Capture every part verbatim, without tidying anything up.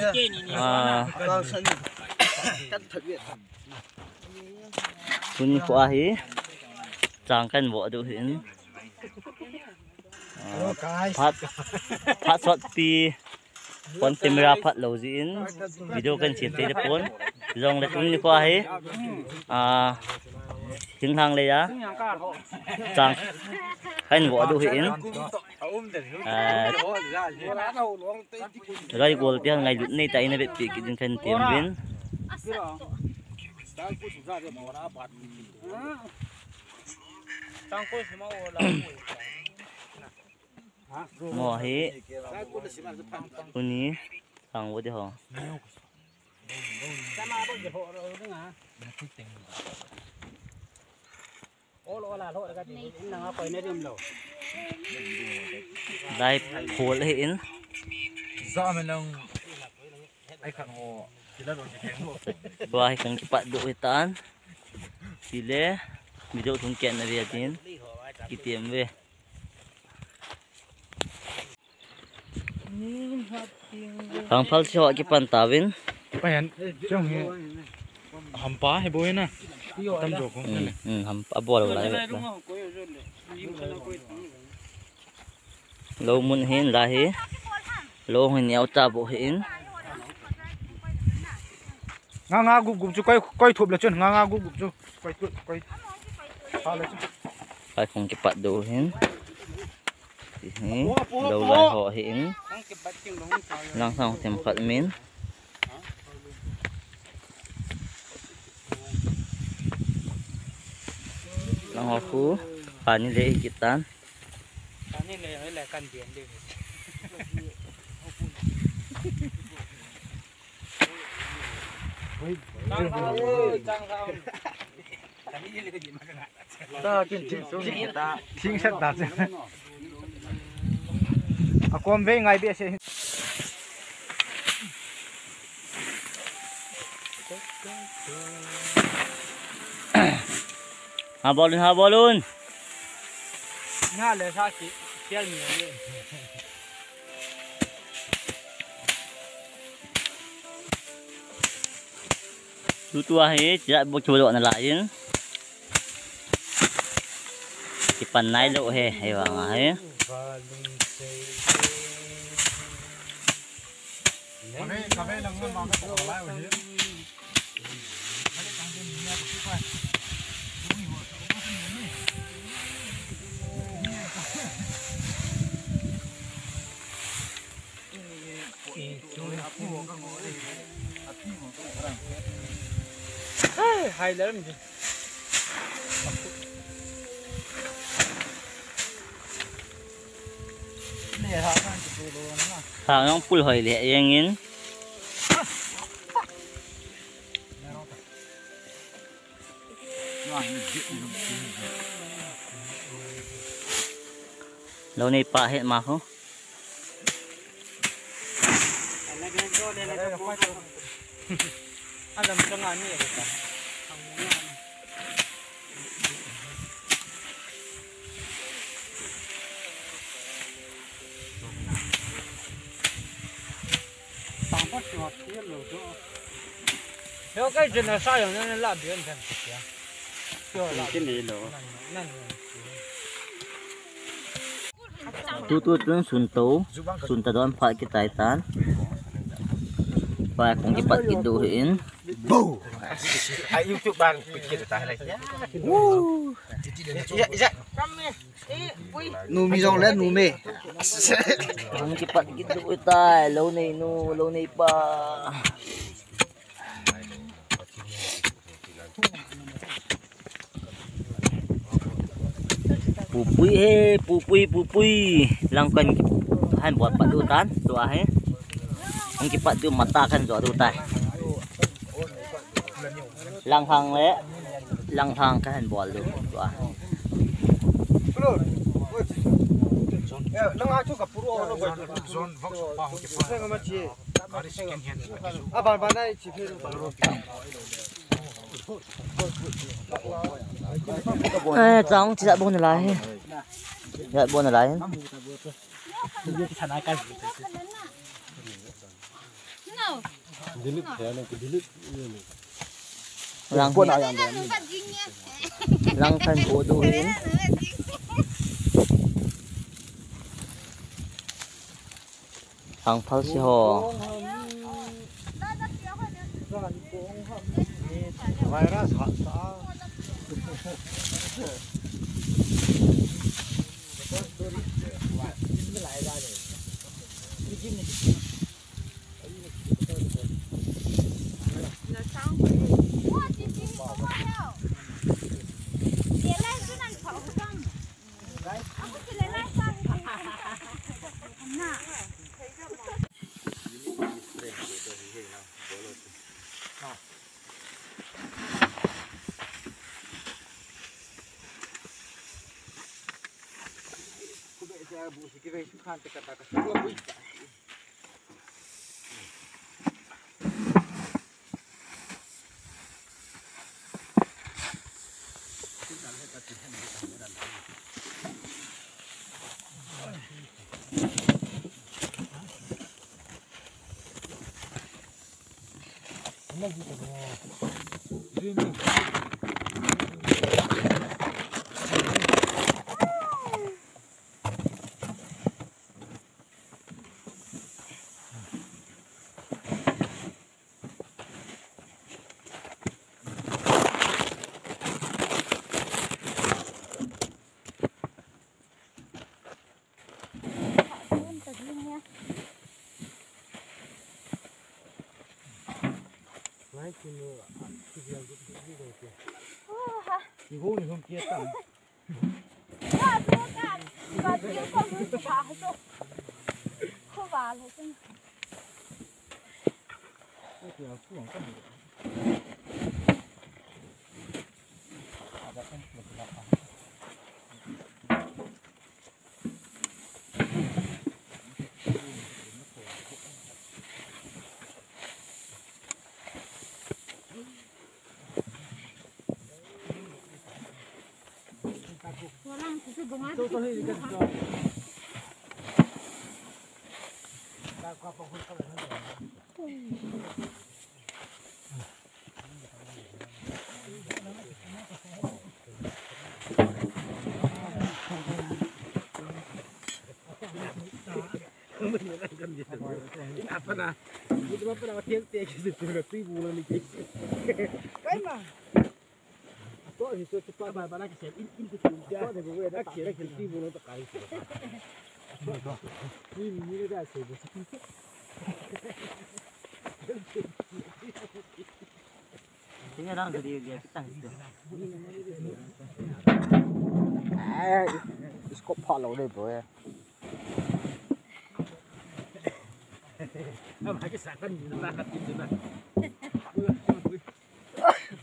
Ah, tuni kho ahi, chang kahin vo diu ahin. Ah, phat, phat sotpi, phone camera phat lou jeh in, video kahin sem thei tapon. Jongle tuni kho ahi, ah, thinglhang lei a, chang kahin vo diu ahin. Ah, rai gol te ngailut nei tah in ana vetpi kit ding kahin tem uvin. Mo hi. Tuni. Sang vo diu ho. Lai phol ahin. Tua hi kong kipat diu hitan. Chule video thum kit na ve tin. Kitem ve. Kangphal si ho kipan tauvin. Payan, chong hi. Hampa hi boi na. Tam jo ko. Hmm, hmm, hampa bol lai. Lou mun hin la hi. Lou hin neo ta bou hin. Nga nga gup gup chu koi, koi thup le chun. Nga nga gup gup chu. Koi thup, koi. Ha le chun. Kai kong kipat diu hin. Hi, lou lai ho ahin. Lang sang themkhat min. Lang ho khu, pani le hi kitan. Thing set ta che. Akom vei ngai behseh. Ha bol un, ha bol un. Na le sa ki, pial mi le. Tutu ahi, chijat bou kiboldoh nalai in. Kipan nailou ahi, ahivang ahi. Hai, hai, lam. Sa nong pul hoi le, yang in. Lou nei pa het ma khu. Tutu chun sun to, sun ta don phat kitai tan. Pai kong kipat kit diu hin. Bo! Ai, YouTube ban pikir ta lai. Woo! Ija, ija. Numi jong le numi. Kong kipat kit diu tai, lou nei nu, lou nei pa. Pupui he, pupui, pupui. Lang kahin bol pat diu tan, tua he. Hung kipat diu mata kahin jo diu tai. Langhang le, langhang kahin bol diu, tua. Eh, chang chi jat bol nalai he. Jat bol nalai he. Delete khe na, delete ni. Lang pon a yang de. Lang phan ko do e. Ang phal si ho. Virus ha sa. Apa na? Itu apa na? Tiang tiang kita tu na tu ibu na ni. Kai ma. Tua hi chu pa ba ba na ki sem in in ki tum tia. Tua de bu we da ta ki ki ti bu no ta kai. Ni ni ni da se bu. Tinggal dalam tadi dia kita itu. Eh, isko pha lo de bu. Apa ke sakan ni na ka ti na.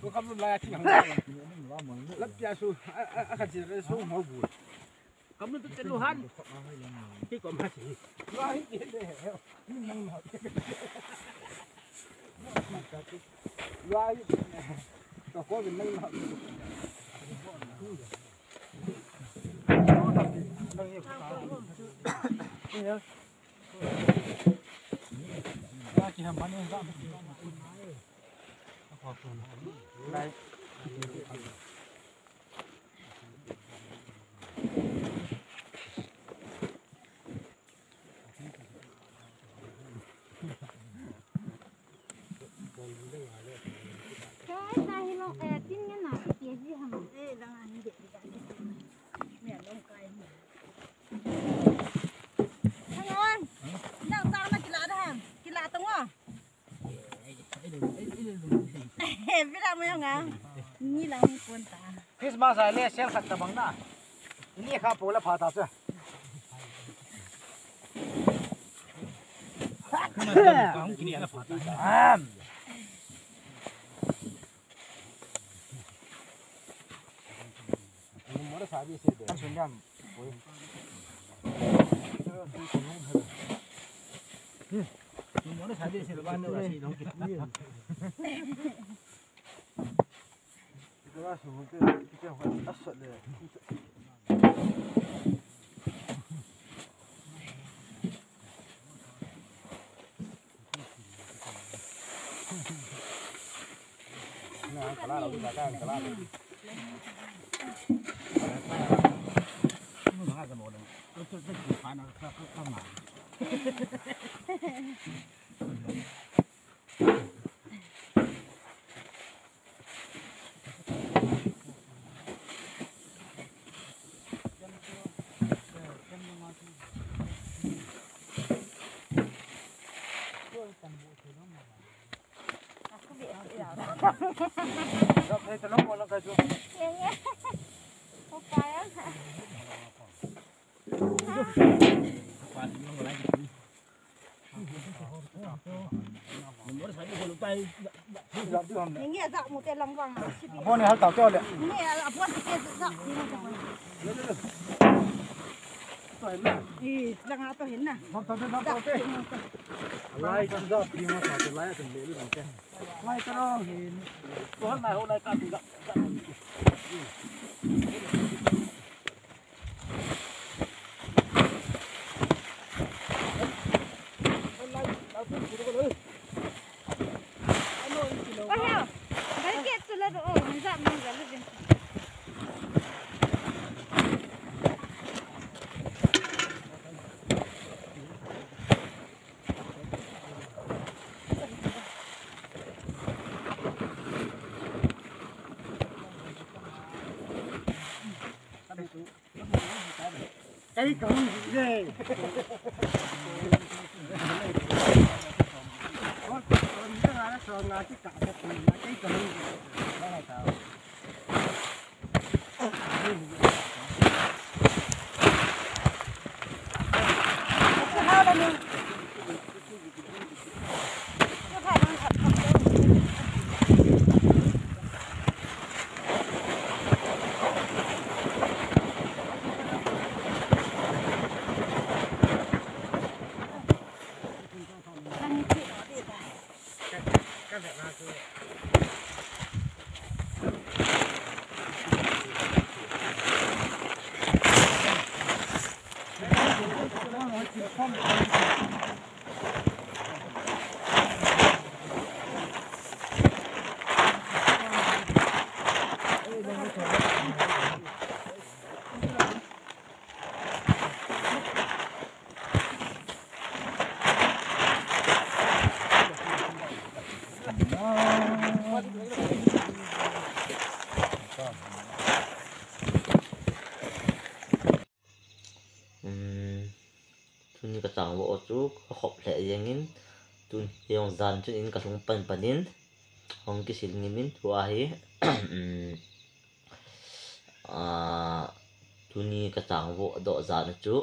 Ko kham lum la ya thi hang. Lam pia su, a, a, a khat chi re su mo bu. Kham lum tu te lu han. Ti ko ma si. Lo hi ti de. Ni nang ma. Lo hi. Ko ko ni nang ma. Kai na hi long, eh, tin ngen na ki ti ji ham. Eh, lang a ni de. Ni long kai ni. Hang on. Nang ta na kila da ham. Kila tong wa. Bila mo yang a. Ni lang pon ta. Christmas a le sel khat tabang na. Ni kha po la pha ta cha. Nge ja mu te lang vang a, sipi. Abon ni hal tau te le. Nge abon te ja. Ih, lang a to hin na. Lai ja pi ma sa to lai a kan le lu te. Lai ka rong hin. Ko han lai ho lai ka tu ja. Kei kahung ji le. Kei kahung ji le. Tuni ka chang vo chu ka khop lheh jeng in, tun jong jan chun in ka lhung pan pan in, hung kisil ngim in, tua hi, um, ah, tuni ka chang vo doh jan chu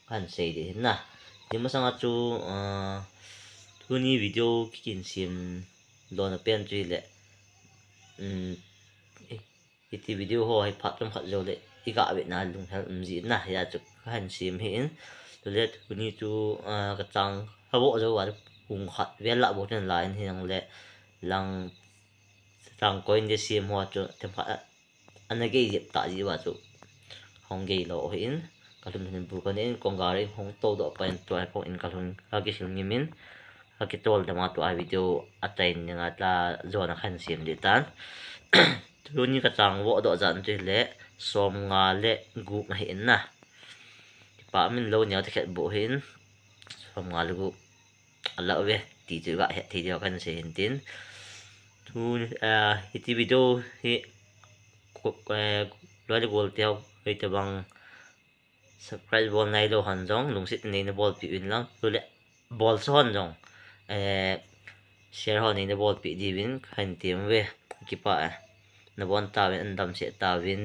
kan sei ding hin na. Ti masang a chu, ah, tuni video kikin sim lona pen chu le, um, Hiti video ho hi phat chomkhat jou le i ga vetna lunghel um ji na, hia chu ka hin sem hi in. Chule tuni chu, ah, ka chang havo jou a pung khat vel lah bou chen lai in hi nang le lang chang koi in de sem ho chu themkhat a, ana gei jep ta ji uva chu hung gei lou hi in. Ka lhun hin bu ka ne in kong gari hung to doh pa in tua kong in ka lhun ka kisil ngim in. Ka kitol dam a tua video a chai ning a tla jona ka hin sem ding tan. Tuni ka chang vo doh jan chu le som nga le gup ahi in na. Kipa min lou neo te khet bu hi in. Som nga le gup. A la ve ti chu ga het thei deu ka hin sei hin tin. Tu, ah, hiti video hi ko, eh, loi le gol teu hei te bang subscribe bol nai lou hon jong, lungset nei na bolpeh uvin lang. Chule, bolsa hon jong, eh, share hon nei na bolpeh diuvin, ka hin tem uve, kipa e. Na bon tauvin, ana damsel tauvin.